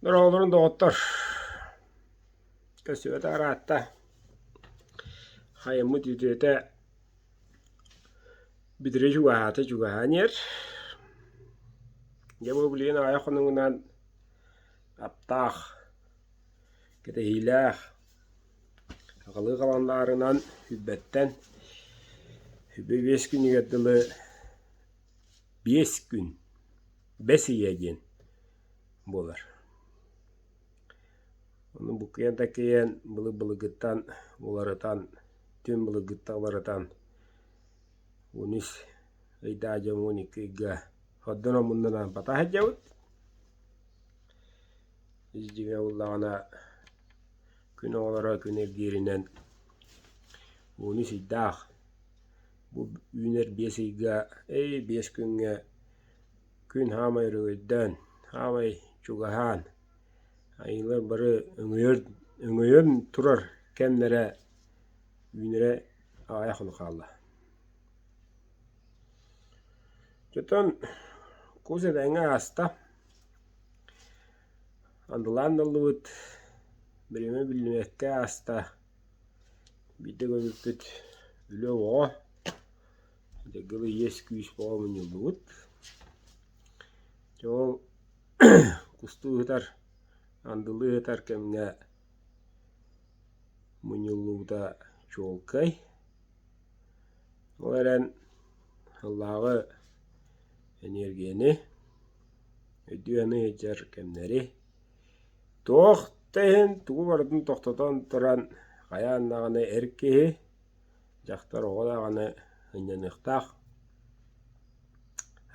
Дорооболорун доҕоттор! Көстүбэтэ ыраатта. Хайаммыт үтүөтэ бүтэрэ чугаһаата чугаһаан иһэр. Дьэ бу билигин аҕыйах хонугунан аптаах, кэтэһиилээх, аҕалыы халандаарынан сүүрбэттэн 25 күнүгэр дылы биэс күн бэс ыйа диэн буолар. Ону буккуйан-таккыйан былыр-былыргыттан уларытан, түн былыргыттан уларытан 13 ыйдаах дьон 12 ыйга хордон омуннанан бата сылдьабыт. Ис дьиҥэ буоллаҕына күн оҕолоро күн эргииринэн 13 ыйдаах бу үүнэр биэс ыйга эй биэс күҥҥэ Күн хаамай өрөгөйдөөн, хаамай чугаһаан, айыылар бары өҥөйөр өҥөйөн турар кэмнэрэ үүнэрэ аҕыйах хонук хаалла. Дьонтон кус этэҥҥэ ааста, андылаан да ыллыбыт, бириэмэ биллибэккэ ааста, биирдэ көрбүппүт үлэ оҕо Дьыгылы иэс-күүс бөҕө мунньуллубут. Дьэ ол кустуу ыытар, андылыы ыытар кэмҥэ мунньуллубута чуолкай. Ол эрэн сыллааҕы эниэргийэни, өйдүү-саныы сылдьар кэмнэри туох да иһин тугу барытын тохтотон туран хайаан даҕаны эр киһи Дьахтар оҕо даҕаны сынньаныахтаах,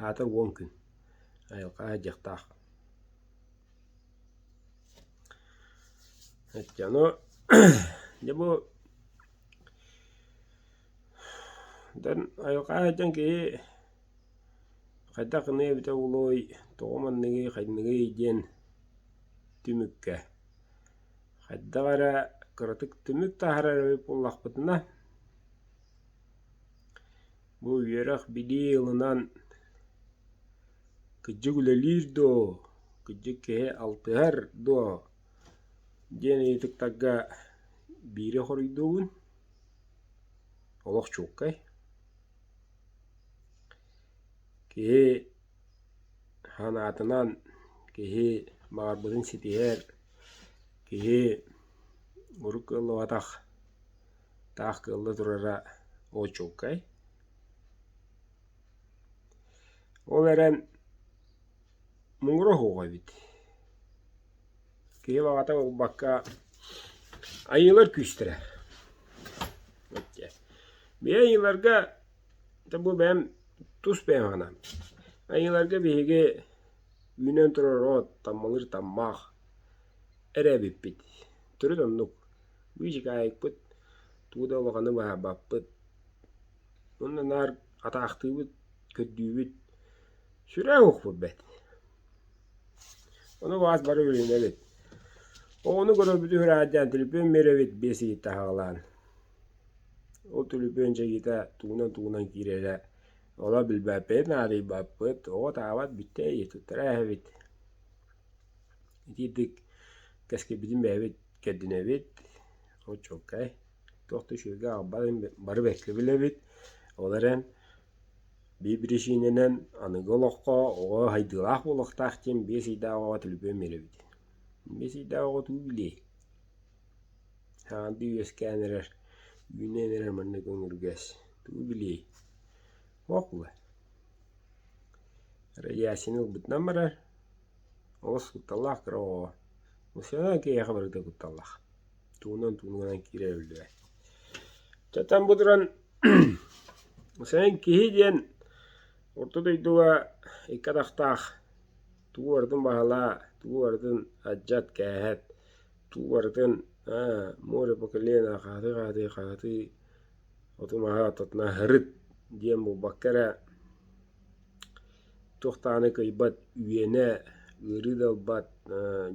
аата уон күн, айылҕа сылдьыахтаах. Дьону дьэ бу айылҕа сылдьан киһи хайдах гыныа эбитэ буолуой, тоҕо манныгый, хайныгый диэн түмүккэ Хайдах эрэ кыратык түмүк таһаарар эбит буоллахпытына, бу үөрэх-билии ылынан кырдьык үлэлиир дуо, кырдьык киһи алтыһар дуо диэн ыйытыктарга биири хоруйдуубун, олох чуолкай. Киһи санаатынан киһи баҕарбытын ситиһэр Киһи урут кыаллыбатах таах кыалла турара ол чуолкай. Ол эрэн муҥура суох эбит. Киһи баҕата буолбакка айыылар күүстэрэ. Бэйэ айыыларга бу бэйэм тус бэйэм санаам. Айыыларга биһиги үүнэн турар от, таммалыыр таммах эрэ эбиппит. Төрүт оннук. Быычыкаайыкпыт, тугу да улаханы баһарбаппыт. Уонна наар атаахтыыбыт, көрдүүбүт. Сүрэ уохпут бэрт. Ону баас бары билинэбит. Оҕону көрөрбүтүн үрэҕэрдээн түлүпүөн биэрэбит биэс ыйыттан саҕалаан. Ол түлүпүөн дьайыыта тугунан-тугунан киирэрэ оло билбэппит, наадыйбаппыт, оҕо таабат бүттэ туттара эһэбит. Итиирдик кэскилбитин бэйэбит кэрдинэбит, ол чуолкай. Туох да үчүгэйгэ аҕалбат бары бэркэ билэбит. Ол эрэн биир биричиинэнэн аныгы олоххо оҕо сайдыылаах буолуохтаах диэн биэс ыйдаах оҕоҕо төлөпүөн биэрэбит. Биэс ыйдаах оҕо тугу билиэй? Саҥардыы үөскээн эрэр, үүнэн эрэр маннык өҥүргэс тугу билиэй? Туох буолуой? Радиацияны ылбытынан барар. Олус кутталлаах кыра оҕо. Мусуйанан киһиэхэ барыта кутталлаах. Тугунан-тугунан киирэр биллибэт. Чатан бу туран мусуйан киһи диэн орто дойдуга икки атахтаах тугу барытын баһылаа, тугу барытын алдьат, кээһэт, тугу барытын аа море по колено хаһытыы-хаһытыы хаһытыы оту-маһы ортотунан аһырыт диэн буолбакка эрэ Туох даҕаны кыайбат үөнэ, ыарыы да ылбат,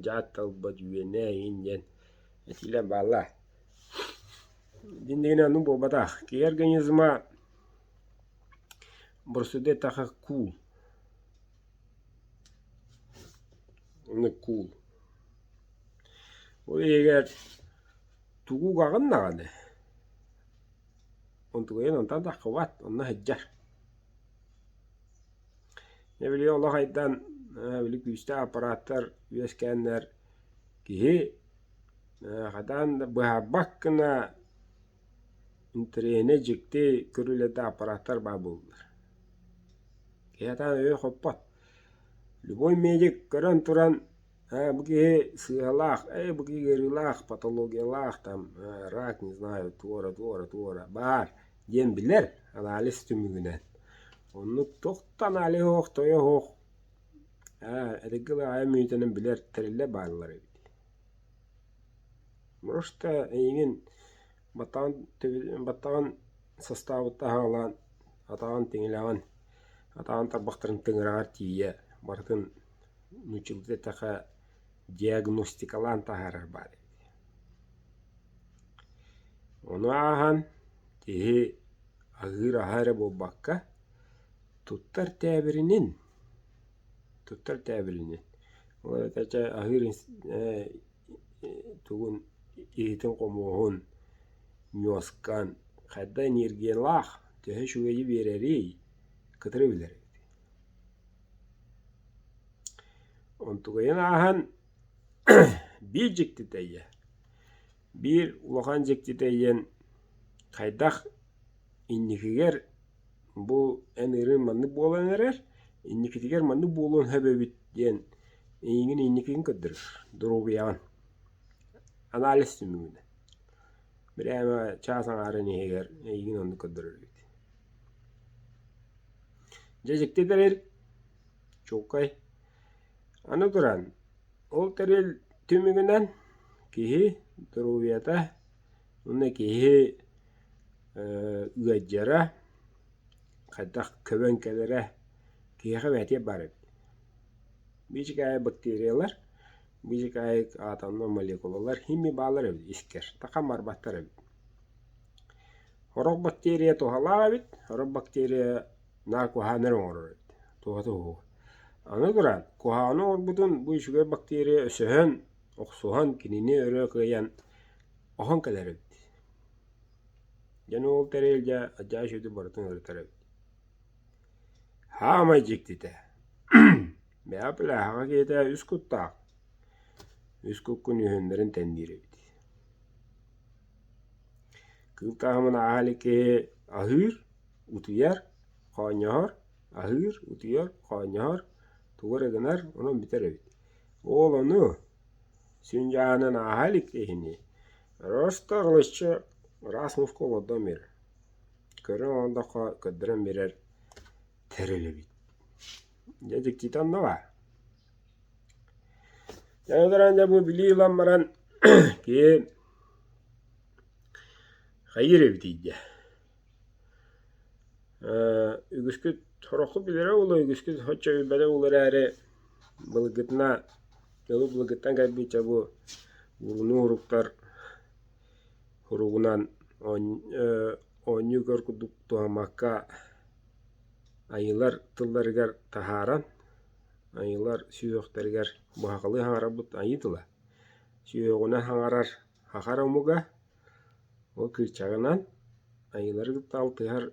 дьаат да ылбат үөнэ эҥин диэн этиилэр бааллар. Дьиҥнээгинэ оннук буолбатах. Киһи организма боростуойдук эттэххэ куул. Оннук куул. Ол иһигэр тугу угаҕын даҕаны, онтугайын онтон таххыбат, онно сылдьар. Дьэ били олох айдан, били күүстээх аппараттар үөскээннэр киһи хатаан да быһаарбат гына интэриэһинэй дьикти көрүүлэрдээх аппараттар баар буоллулар. Киһи хатаан өйө хоппот. Любой медик көрөн туран ээ бу киһи сыыһалаах, ээ бу киһи ыарыылаах, патологиялаах там рак не знаю туора туора туора баар диэн билэр анализ түмүгүнэн. Оннук туох да аналиһа суох, тойо суох ээ эргэ аайы мүнүүтэнэн билэр тэриллэр бааллар эбит. Просто эйигин баттаҕын баттаҕын састаабыттан аһаҕалаан атаҕын тиҥилэҕин атаҕын тарбахтарын тыҥыраҕар тиийэ барытын нууччалыы эттэххэ диагностикалаан таһаарар баар эбит. Ону ааһан киһи аһыыр аһа эрэ буолбакка туттар тээбиринин туттар тээбиринин ол эбэтэр чэ аһыыр тугун иһитин-хомуоһун ньуоскан хайда энергиялаах төһө үчүгэйи биэрэрий кытары билэр эбит. Онтугайын ааһан биир дьиктитэ ийэ Биир улахан дьиктитэ диэн хайдах инникигэр бу эн ыарыын маннык буолан эрэр, инникитигэр маннык буолуон сөп эбит диэн эйигин инникигин көрдөрөр, доруобуйаҕын. Анализ түмүгүнэн. Бирээмэ чаас аҥаарын иһигэр эйигин оннук көрдөрөр эбит. Дьэ дьикти тэрил, чуолкай. Аны туран, ол тэрил түмүгүнэн киһи доруобуйата уонна киһи ыалдьара хайдах көбөн кэлэрэ киһиэхэ бэйэтигэр баар эбит. Биичикээйи бактериялар, биичикээйи атомнай молекулалар химия бааллар эбит искэр, тахан барбаттар эбит. Сорох бактерия туһалаах эбит, сорох бактерия наар куһаҕаны эрэ оҥорор эбит, туһата суох. Аны туран, куһаҕаны оҥорбутун бу үчүгэй бактерия өсөһөн, охсуһан кинини өрө кыайан оһон кэлэр эбит. Дьэ ол тэрил дьэ алдьархай үчүгэйдик барытын ырытар эбит. Хаамай дьиктитэ Бэйэ пляжаҕа киһитэ үс куттаах, үс куккун үһүөннэрин тэҥниир эбит. Кыыл таһымын ааһа илик киһи аһыыр, утуйар, хоонньоһор, аһыыр, утуйар, хоонньоһор, тугу эрэ гынар, онон бүтэр эбит. Ол ону сүн дьаһанан ааһа илик киһини просто ырылыччы ыраас мууска олордон биэрэр. Көрөн олордоххо көрдөрөн биэрэр тэрил эбит. Дьэ дьиктитэ онно баар. Дьэ баран дьэ бу билии ылан баран киһи хайыыр эбитий дьэ. Үгүскүт сороххут билэрэ буолуо, үгүскүт соччо билбэтэ буолуо эрээри былыргытына дьолу былыргыттан кэлбит дьэ бу уурунуу уруктар уругунан оонньуу көр курдук туһаммакка айыылар тылларыгар таһааран айыылар сүһүөхтэригэр быһаҕалыы саҥарарбыт айыы тыла. Сүһүөҕүнэн саҥарар саха эрэ омуга ол кыычаҕынан айыылары кытта алтыһар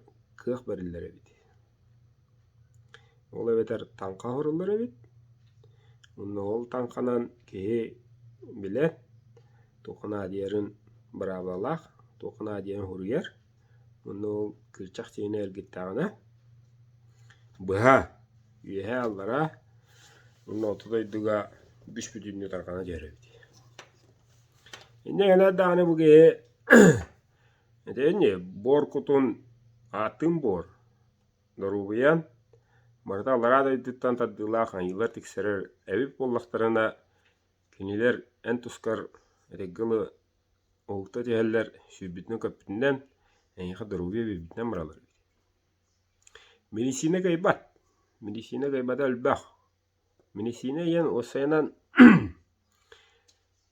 кыах бэриллэр эбит. Ол эбэтэр таҥха оһоруллар эбит. Уонна ол таҥханан киһи билэр туохха наадыйарын быраабылалаах, туохха наадыйарын суруйар. Уонна ол кыычах сиэнэ эргиттэҕинэ быһа үөһээ-аллараа уонна орто дойдуга бүс-бүтүннүү тарҕана түһэр эбит. Инньэ гынан даҕаны бу киһи итини буор кутун ааттыын буор, доруобуйан барыта аллараа дойдуттан тардыылаах айыылар тиксэрэр эбит буоллахтарына, кинилэр эн тускар этэргэ дылы уһукта түһэллэр, сүүрбүтүнэн-көппүтүнэн эйиэхэ доруобуйа биэрбитинэн бараллар эбит. Медицина кыайбат, медицина кыайбата элбэх. Медицина диэн уопсайынан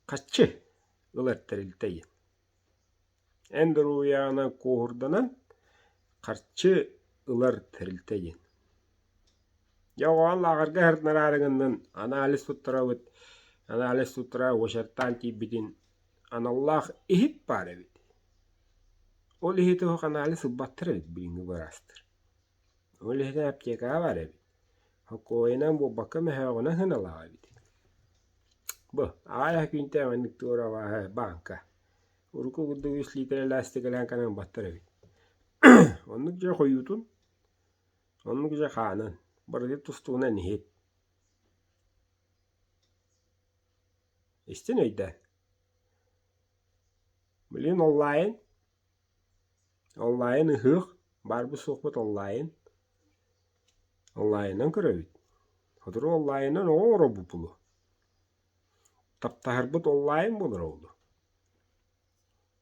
хаччы ылар тэрилтэ диэн. Эн доруобуйаҕынан куоһурданан харчы ылар тэрилтэ диэн. Дьэ оҕоҕо лааҕырга сырытыннараары гыннын, анализ туттарабыт. Анализ туттара уочараттаан тиийбитин аналлаах иһит баар эбит. Ол иһити оһох анализ ылбаттар эбит билиҥҥи быраастар. Ол иһитин аптекаҕа баар эбит. Хокуойунан буолбакка мөһөөҕүнэн сыаналаах эбит. Бу аҕыйах күнтэн маннык туора бааҥка. Урукку курдук үс лиитэрэлээх кэлэн ылбаттар эбит. Оннук дьэ хойуутун, оннук дьэ хаанын, барыта тус-туһунан иһит. Истин өйдөөн. Билигин онлайн, онлайн ыһыах, баарбыт-суохпут онлайн. Онлайнынан көрөбүт. Сотору онлайнынан оҕо оҥоробут буолуо. Таптаһарбыт онлайн буолара буолуо.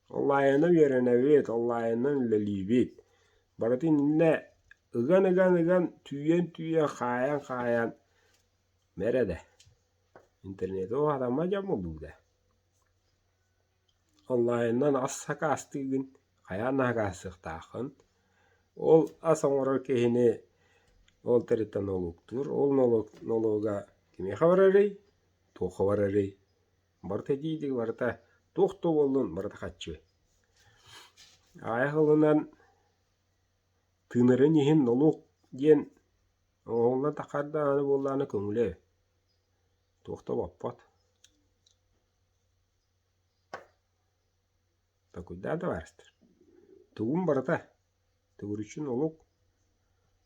Онлайнынан үөрэнэбит, онлайнынан үлэлиибит. Барытын иннэ ыган-ыган-ыган, түүйэн-түүйэн, хаайан-хаайан мэрэ да интернети уһатаммат дьон буоллубут ээ. Онлайнынан ас сакаастыыгын, хайаан да сакаастыахтааххын. Ол ас оҥорор киһини ол тэрилтэ нолуоктуур, ол нолуога кимиэхэ барарый, туохха барарый? Барыта дии-дии барыта туох да буоллун барыта харчы. Аҕыйах ылынан тыынарын иһин нолуок диэн оҥоһуллан таххар даҕаны буоллаҕына көҥүлэ туох да боппот. Толкуйдаан табаарыстар, тугум барыта төгүрүччү нолуок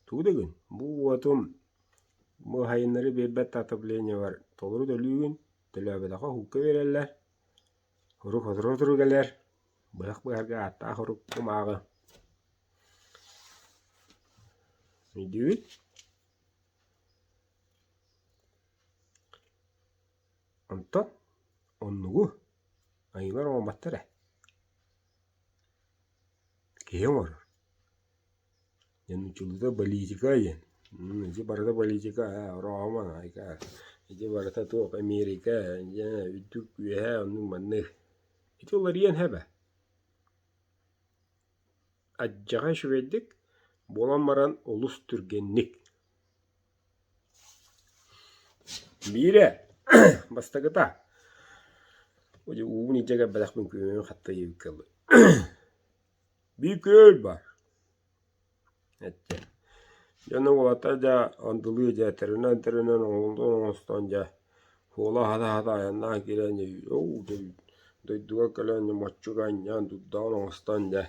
тугу да гын, бу уотум бу сайыннары биэрбэт отоплениебар толору төлүүгүн, төлөөбөтөххө уһукка биэрэллэр, урук сотору-сотору кэлэр, быһах быһарга ааттаах урук кумааҕы. Өйдүүгүт? Онтон оннугу айыылар оҥорботтор ээ. Киһи оҥорор. Дьэ нууччалыыта политика диэн. Ити барыта политика ээ, орооһума Ити барыта туох Америка, дьэ үрдүк үөһээ оннук маннык. Ити уларыйан сөп ээ. Адьаҕа үчүгэйдик, буолан баран олус түргэнник. Биирэ бастакыта уубун илдьэ кэлбэтэхпин күөмэйим хатта диэбиккэ дылы Биир күөл баар эттэ дьоно уолаттар дьэ андылыы дьэ тэринэн-тэринэн оҥоллон оҥостон дьэ суола хата-хата айаннаан киирэн дойдуга кэлэн моччуга анньан дурдаҕын оҥостон дьэ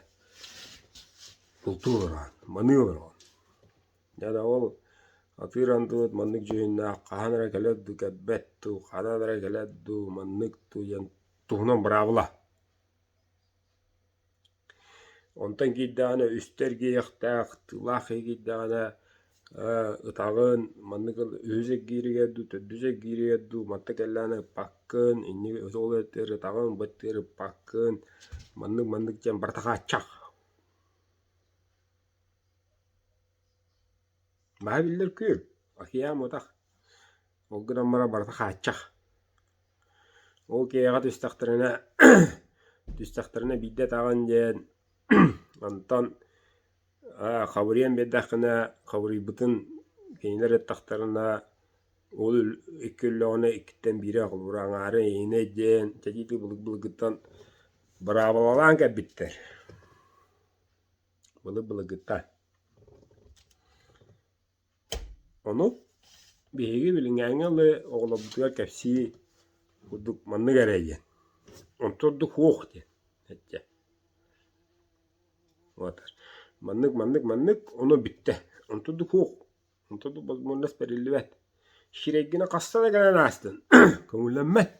бултуу олороҕун маныы олороҕун Дьэ да ол атыыр андыбыт маннык дьүһүннээх хаһан эрэ кэлэр дуу, кэлбэт дуу, ханан эрэ кэлэр дуу, маннык дуу диэн туһунан быраабыла. Онтон киирдэҕинэ үстэ эргийиэхтээх, тыылаах киһи киирдэҕинэ ытаҕын, маннык үһүс эргииригэр дуу, төрдүс эргииригэр дуу, манта кэллэҕинэ ыппаккын, инники ол өттүгэр ытаҕын, бу өттүгэр ыппаккын, маннык-маннык диэн барыта хааччах. Баһа биллэр күөл, океан мутах, ол гынан баран барыта хааччах. Ол киэһэҕэ түстэхтэринэ түстэхтэринэ биирдэ ытаҕын диэн онтон хабырыйан биэрдэххинэ хабырыйбытын кинилэр ыттахтарына ол икки өллөҕүнэ иккиттэн биирэ холобура аҥаара эйиэнэ диэн чэчиитик былыр-былыргыттан быраабылалаан кэлбиттэр Былыр-былыргыттан. Ону биһиги билиҥҥээҥҥэ дылы оҕолорбутугар кэпсии курдук маннык эрэ диэн. Онто ордук суох диэн эттэ. Вот. Маннык, маннык, маннык, ону бүттэ. Онто ордук суох. Онто ордук возможность бэриллибэт. Сирэйгинэ хаста да кэлэн аастын, көҥүллэммэт.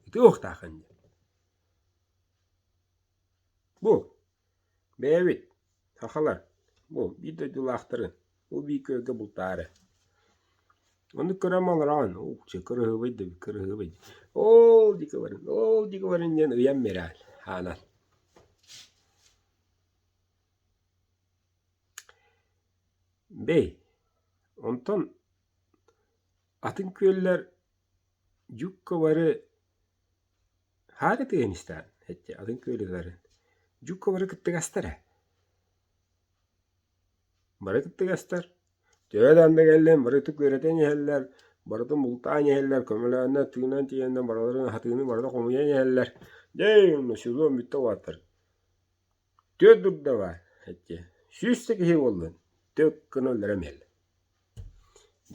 Ити уохтааххын диэн. Бу Бэйэбит, сахалар, бу биир дойдулаахтарын, бу биир күөлгэ бултаары. Оннук көрөн олороон, чэ кырыһыыбай да кырыһыыбай ол диэки барын, ол диэки барын диэн ыйан биэрээр хаанан. Бэй, онтон атын күөллэр дьукка бары Хаары тыаһын истэҕин, эттэ атын күөлүгүлэрин дьукка бары кыттыгастар ээ Бары кыттыгастар, төһө да анды кэллин, бары ытык үөрэтэн иһэллэр, Барытын бултаан иһэллэр, көмөлөөннөр, тыынан тиийэннэр барыларын хатыыны барыта хомуйан иһэллэр. Дьэ, онно сезон бүттэ уолаттар. Түөрт дурда баар, эчи, 100 да киһи буоллун, төк гына өллөрөн иһэллэр.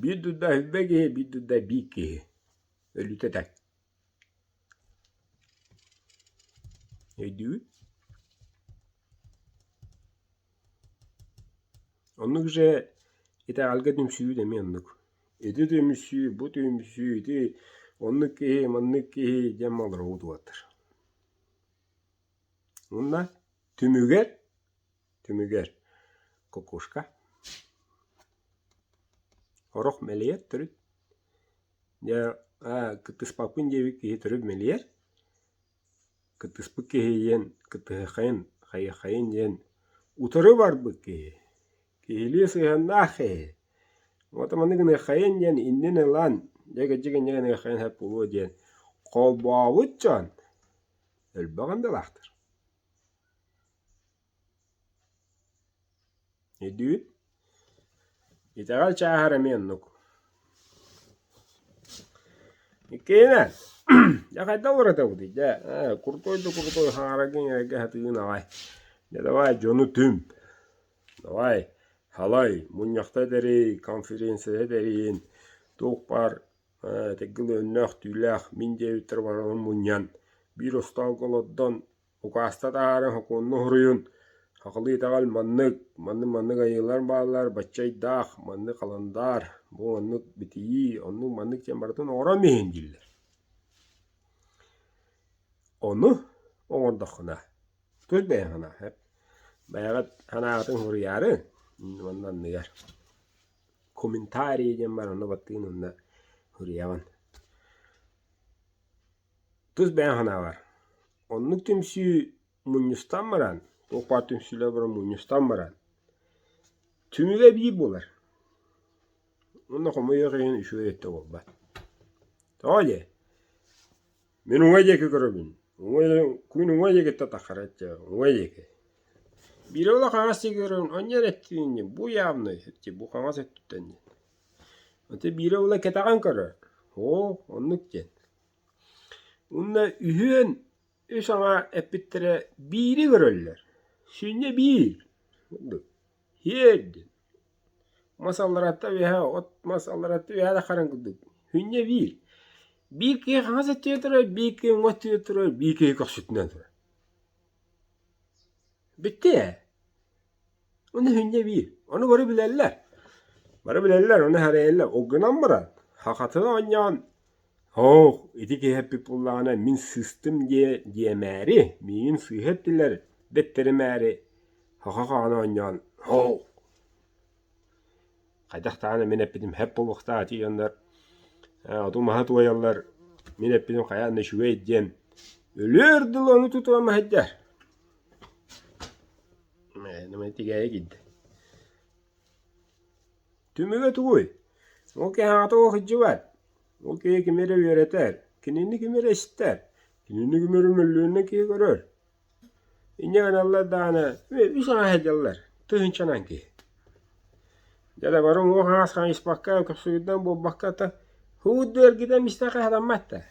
Биир дурда 20 киһи, биир дурда биир киһи. Өлүүтэ тэҥ. Өйдүүгүт? Оннук же итэҕэлгэ түмсүүбүт эмиэ оннук. Ити түмсүү, бу түмсүү, ити оннук киһи, маннык киһи диэн олоробут уолаттар. Уонна түмүгэр, түмүгэр кукушка, орох мэлийэр төрүт. Дьэ, кыттыспаппын диэбит киһи төрүт мэлийэр. Кыттыспыт киһи диэн кыттыһыаххайын, хайыаххайын диэн утары барбыт киһи, киһилии сыһыаннаах киһи. Уота маннык гыныаххайын диэн иннин ылан, дьэ кырдьык инньэ гыныаххайын сөп буолуо диэн холбообут дьон элбэх андылаахтар. Өйдүүгүт? Итэҕэл чааһар эмиэ оннук. Иккиһинэн, дьэ хайдах уларытабытый? Дьэ, крутой да крутой хаҥараргын эргэ сатыыгын аҕай. Дьэ давай дьону түм. Давай, халай, мунньахта тэрий, конференция тэрийин, туох баар этэргэ өннөөх түүлээх мин диэбиттэр барыларын мунньан, биир остуолга олордон Укааста таһааран сокуонну уһуруйун, сахалыы итэҕэл маннык, маннык-маннык айыылар бааллар, баччайдаах, маннык халандаар, бу маннык битийии, оннук-маннык диэн барытын оҥорон иһин дииллэр. Ону оҥордоххуна, тус бэйэҥ санаа, бэйэҕит санааҕытын суруйаары, манна анныгар комментарий диэн баар, онно баттыын уонна суруйаҕын. Тус бэйэҥ санаабар, оннук түмсүү мунньустан баран, туох баар түмсүүлэр баран мунньустан баран, түмүгэ биир буолар. Уонна хомойуох иһин үчүгэй өттө буолбат. Тоҕо диэ? Мин уҥа диэки көрөбүн. Уҥа күн уҥа диэкиттэн таххара уҥа диэки. Биирэ ыла хаҥас диэки көрөбүн, онньо эрэ эттиин бу явный, бу хаҥас өттүттэн диэн. Ити биирэ ыла кэтэҕин көрөр. Оо, оннук диэн. Уонна үһүөн үс аҥаа эппиттэрэ биири көрөллөр, сүнньэ биир курдук, һиэр диэн. Мас алларатта үөһэ, от мас алларатта үөһэ да харан курдук, сүнньэ биир. Биир киһи хаҥас өттүгэр турар, биир киһи уҥа өттүгэр турар, биир киһи көхсүтүнэн турар. Бүттэ ээ. Ону сүнньэ биир. Ону бары билэллэр. Бары билэллэр, ону сэрэйэллэр. Ол гынан баран, хахатын оонньоон, «Һоох, ити киһи эппит буоллаҕына, мин сыыстым диэ диэмээри, миигин сыыһа эттилэр дэттэримээри, хаха хаҕын оонньоон, һоох, хайдах даҕаны мин эппитим һэп буолуохтаах ити дьоннор оту-маһы туойаллар, мин эппитим хайаан да үчүгэй диэн өлүөр дылы ону тутуһан сылдьар. Тигээйи киирдэ. Түмүгэ тугуй? Ол киһи аҕата суох сылдьыбат. Ол киһи кими эрэ үөрэтэр, кинини кими эрэ истэр, кинини кими эрэ мөллүөннэн киһи көрөр. Инньэ гыналлар даҕаны үс аҥаа сылдьаллар, тыһыынчанан киһи. Дьэ да бары уҥуох аҥаас хайыспакка, көхсүгүттэн буолбакка та һуу да эргитэн истэххэ сатаммат да.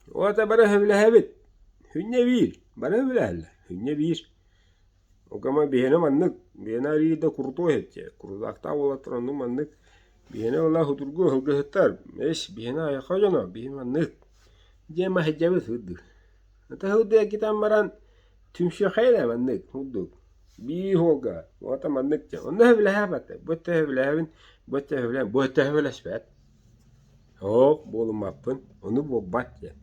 Уота бары сөбүлэһэбит. Сүнньэ биир. Бары сөбүлэһэллэр. Сүнньэ биир. Окама биһиэнэ маннык. Биһиэнэ арыый да крутой этэ. Крузактаах уолаттар оннук маннык. Биһиэнэ ыла судургу сылгыһыттар. Эс, биһиэнэ айаха дьоно. Биһи маннык. Диэн маһыдьабыт сырдык. Ата сылдьа эргитэн баран түмсүөххэ эрэ маннык курдук. Биир уолга уота маннык диэн. Онно сөбүлэһээбэт. Бу өттө сөбүлэһэбин, бу өттө сөбүлэһэбин, бу өттө сөбүлэспэт. Суох, буолуммаппын, ону буолбат диэн.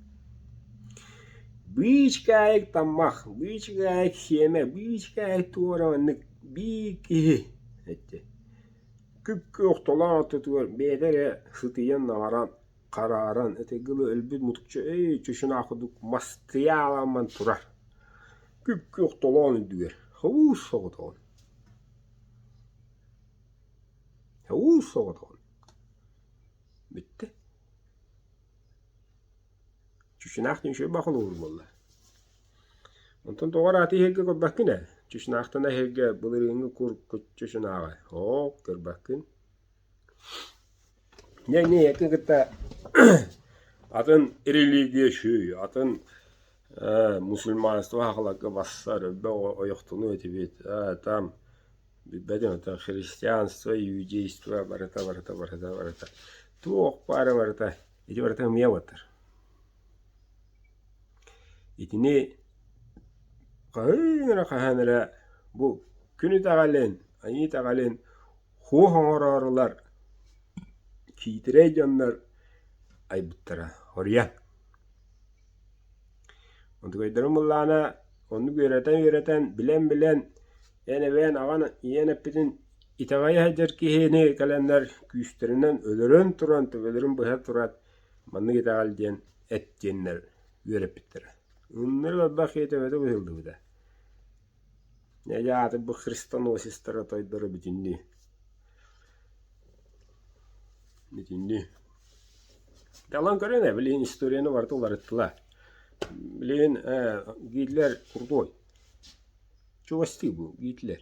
Быычкаайык таммах, быычкаайык сиэмэ, быычкаайык туора маннык биир киһи эттэ. Күп-күөх толоон ортотугар бэйэтэ эрэ сытыйан-наҕаран, харааран, этэргэ дылы өлбүт мутукча эй чучунаах курдук мастыйа ааламман турар. Күп-күөх толоон үрдүгэр хобуус соҕотоҕун. Хобуус соҕотоҕун. Бүттэ. Чучунаах диэн үчүгэй баҕа буолла. Онтон тоҕо арааты иһэргэ көрбөккүн ээ? Чучунаахтана иһэргэ былырыыҥҥы кур чучунааҕы. Оо, көрбөккүн. Дьэ ини кытта атын религия үчүгэй, атын мусульманство сахаларга барсар, элбэх ойохтонуо этибит, там билбэтим это христианство, иудейство барыта барыта барыта барыта туох баара барыта ити барыта ымыйа батар. Итини хаһан эрэ хаһан эрэ бу күн итэҕэлин, айыы итэҕэлин хуох оҥороорулар киитирэй дьоннор айбыттара хоруйан. Онтукайдарын былаана оннук үөрэтэн-үөрэтэн, билэн-билэн, эн эбээн аҕан ийэн эппитин итэҕэйэ сылдьар киһини кэлэннэр күүстэринэн өлөрөн туран, төбөлөрүн быһа туран маннык итэҕэл диэн эт диэннэр үөрэппиттэрэ. Ыннары элбэх киһи төбөтө быһыллыбыта. Дьэ аатырбыт христоносецтара тойдоро бүтүннүү. Бүтүннүү. Талан көрөн ээ, билигин историяны барыта уларыттылар. Билигин Гитлер крутой. Чугастыы бу Гитлер.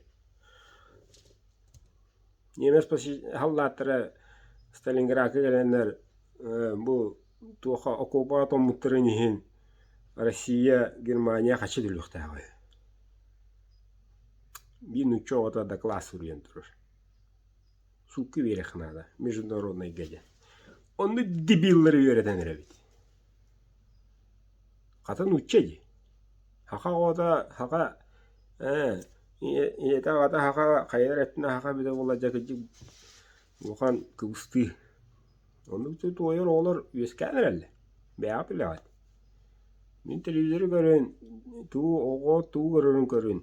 Немец халлааттара Сталинградка кэлэннэр бу туоха окуопаҕа тоҥмуттарын иһин Россия, Германия хаччы төлүөхтээҕий? Биир нуучча оҕото доклад суруйан турар. Суукка биэриэххэ наада международнайга диэн. Оннук дебиллары үөрэтэн эрэбит. Хата нуучча дии. Саха оҕото саха ээ ийэтэ аҕата саха хайа эрэ өттүнэн саха эбитэ буоллар дьэ кырдьык улахан кыбыстыы. Оннук туойар оҕолор үөскээн эрэллэр. Бэйэҕит билэҕит. Мин телевизоры көрөн тугу оҕо тугу көрөрүн көрүн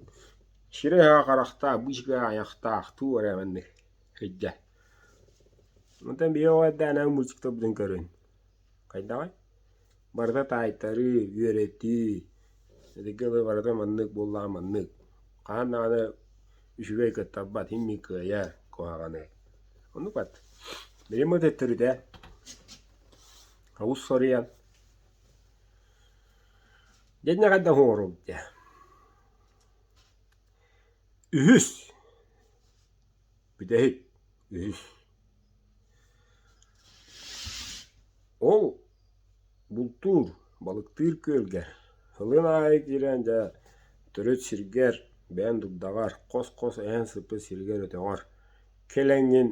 сирэй харахтаах, быычка айахтаах тугу эрэ маннык сылдьар. Онтон биһиги оҕо эрдэҕинэ мультиктарбытын көрүн. Хайдаҕый? Барыта таайтарыы, үөрэтии, этэргэ дылы барыта маннык буоллаҕа маннык. Хаһан даҕаны үчүгэй кыттарбат, иһин мин кыайар куһаҕаны. Оннук бат. Билим төттөрүтэ олус соруйан дьэ хайдах оҥоробут дии. Үһүс бүтэһик үһүс Ол бултуур, балыктыыр күөлгэ сылын аайы киирэн дьэ төрүт сиргэр, бэйэҥ дурдаҕар, хос-хос эһэн сыппыт сиргэр өтөҕөр кэлэҥҥин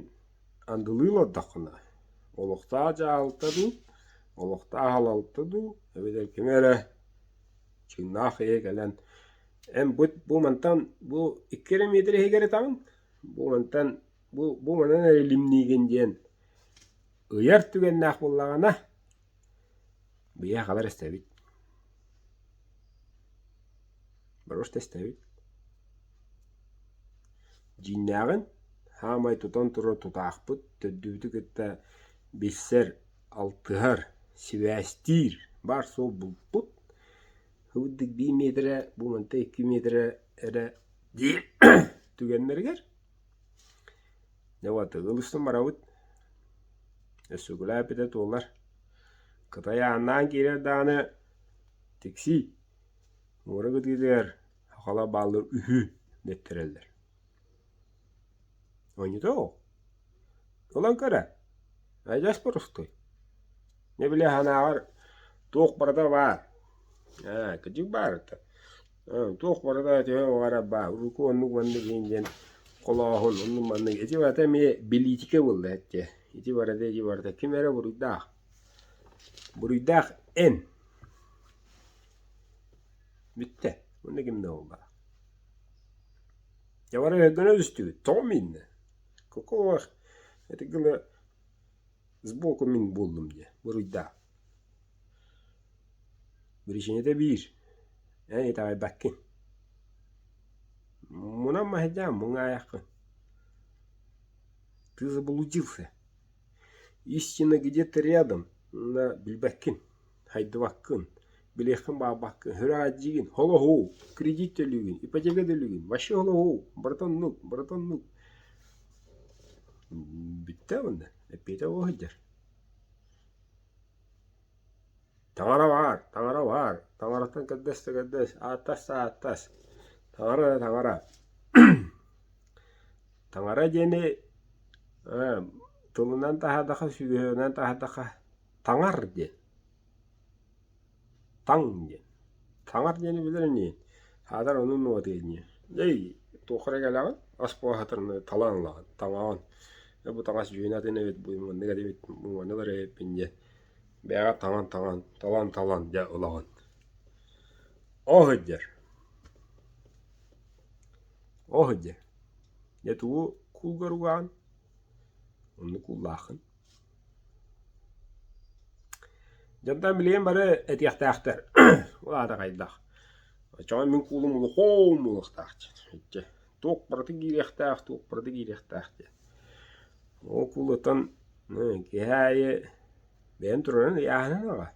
андылыы олордоххуна, олохтоох дьаһалта дуу, олохтоох салалта дуу эбэтэр ким эрэ чыҥнаах киһи кэлэн эн бу бу мантан бу икки эрэ миэтэрэ иһигэр ытаҕын, бу мантан бу бу манан эрэ илимниигин диэн ыйар түгэннээх буоллаҕына, биһиэхэ хабар эстэбит. Просто эстэбит. Дьиҥнээҕин саамай тутан турар тутаахпыт төрдүбүтү кытта билсэр, алтыһар, сибээстиир баар-суох булпут һыбырдык биир миэтэрэ, бу мантан икки миэтэрэ эрэ диир түгэннэригэр Дьэ вот ылыстым барабыт. Өссө туолар. Кытай ааннаан киирэр даҕаны тиксии. Муора кытыытыгар сахалар бааллар үһү дэттэрэллэр. Оонньута ол. Ылан көр ээ. Айдас боростуой. Дьэ били санааҕар туох барыта баар. Ээ, кырдьык баар это. Туох барыта төһө баҕарар баар. Урукку оннук маннык иһин диэн холооһун оннук маннык. Ити барыта эмиэ бэлиитикэ буолла эттэ. Ити барыта ити барыта ким эрэ буруйдаах. Буруйдаах эн. Бүттэ. Онно ким да буолбатах. Дьэ бары өйгөнө түстүбүт. Тоҕо мииннэ? Какого ити гына сбоку мин буоллум диye буруйдаах. Биричиинэтэ биир, эн итэҕэйбэккин. Мунан маһайдаан муҥаайаххын. Ты заблудился. Истина где-то рядом, но билбэккин, хайдыбаккын, билиэххин баҕарбаккын, сүрэҕэлдьиигин, холоһуу, кредит төлүүгүн, ипотека төлүүгүн, вообще холоһуу, барыта оннук, барыта оннук. Бүттэ уонна, эппиэтэ ол сылдьар. Таҥара баар, таҥара баар, таҥараттан көрдөс да көрдөс, ааттас да ааттас, таҥара да таҥара. Таҥара диэни Тылынан таһаардаха, сүһүөҕүнэн таһаардаха таҥар диэн. Таҥ диэн. Таҥар диэни билэр инигин? Аатар ону нуотуй ини. Дьэй, туох эрэ кэлэҕин, ас буоһатарына талан ылаҕын, таҥаҕын. Э бу таҥас дьүһүнэ атын эбит, бу маннык эбит, бу маннык эрэ эбиппин диэн. Бэйэҕэ таҥан-таҥан, талан-талан дьэ ылаҕын. Ол сылдьар. Ол сылдьар. Дьэ тугу куулгар угаҕын? Оннук ууллааххын. Дьонтон билигин бары этиэхтээхтэр ол аата хайдах Оччоҕо мин куулум улахан буолуохтаах диэн иччэ туох барыта киириэхтээх, туох барыта киириэхтээх диэн. Ол куулуттан киэһэ аайы бэйэм турарын ыйааһынан аҕа.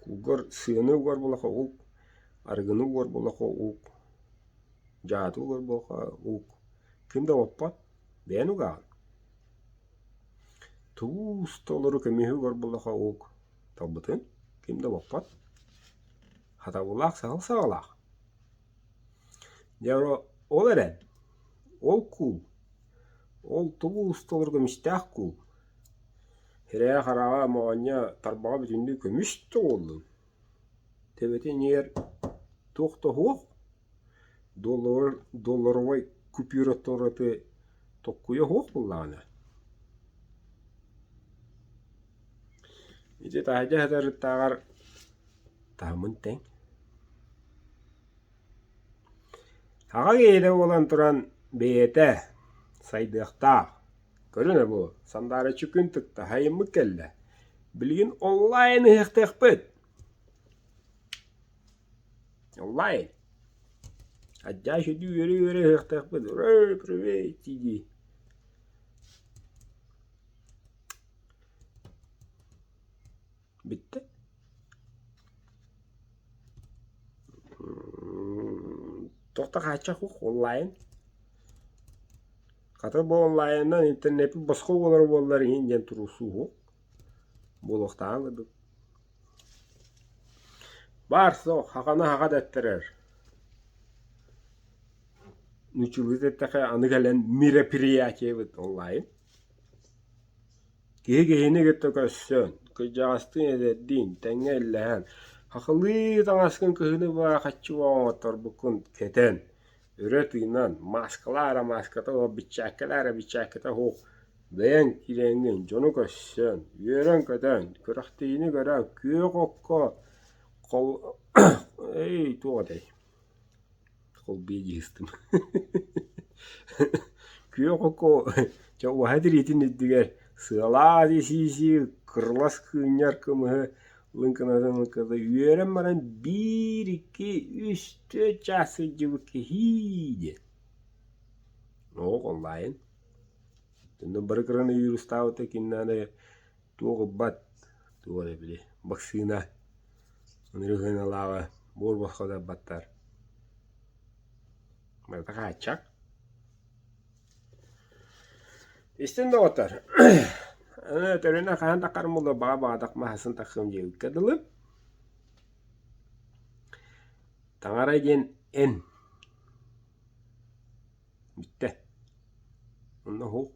Куулгар сыаны угар буоллахха ук, арыгыны угар буоллахха ук, дьааты угар буоллахха ук. Ким да уоппат, бэйэн угаҕын. Туус толору көмүһү угар буоллахха ук, талбытын ким да уоппат. Хатабыллаах саһыл саҕалаах. Дьэ ол эрэн, ол куул, ол туус толору көмүстээх куул, сирэйэ-хараҕа, моонньо, тарбаҕа бүтүннүү көмүс да буоллун, төбөтүн иһигэр туох да суох, долларовай купюраттан ураты токкуйа суох буоллаҕына Ити таһырдьа сытарыттааҕар таһымын тэҥ. Аҕа киһитэ буолан туран бэйэтэ сайдыахтаах. Көрүҥ бу, сандаарыччы күн тыкта, сайыммыт кэллэ. Билигин онлайн ыһыахтыахпыт. Онлайн. Адьаа сүдү үөрэ-үөрэ ыһыахтыахпыт. Ура, привет дии-дии. Бүттэ. Туох да хааччах суох онлайн. Хата бу онлайнынан интернеппит босхо буолара буоллар иһин диэн туруорсуу суох. Буолуохтааҕын курдук. Баар суох хаханы хаха дэттэрэр. Нууччалыы эттэххэ аны кэлэн мероприятиебыт онлайн. Киһи киһини кытта көрсөн, кырдьаҕастыын эдэрдиин тэҥҥэ иллэһэн, хахылыы таҥаскын кыһыны быһа хаччы оҥотторбуккун кэтэн, өрө тыынан, мааскалаа эрэ мааската суох, биччээккэлээ эрэ биччээккэтэ суох, бэйэҥ киирэҥҥин дьону көрсөн, үөрэн-көтөн, күрэхтэһиини көрөн, күөх окко хол эй туох этэй Холбуйа дьиһистим Күөх окко чэ уһа тириитин үрдүгэр сыалаах сии-сии кырылас кыынньар кымыһы лыҥкынатын лыҥкыната үөрэн баран биир, икки, үс, түөрт чаас сылдьыбыт киһии диэн. Оҕо онлайн. Онно бары коронавирустаабыта кимнээх эрэ туох ылбат, туох эрэ били вакцина ынырык буор босхо да ылбаттар. Барыта хааччах. Истин доҕоттор, аны өтөрүнэн хаһан да хармылла баҕа баҕатах маһасын тахсыам диэбиккэ дылы. Таҥара диэн эн. Бүттэ. Онно уһул.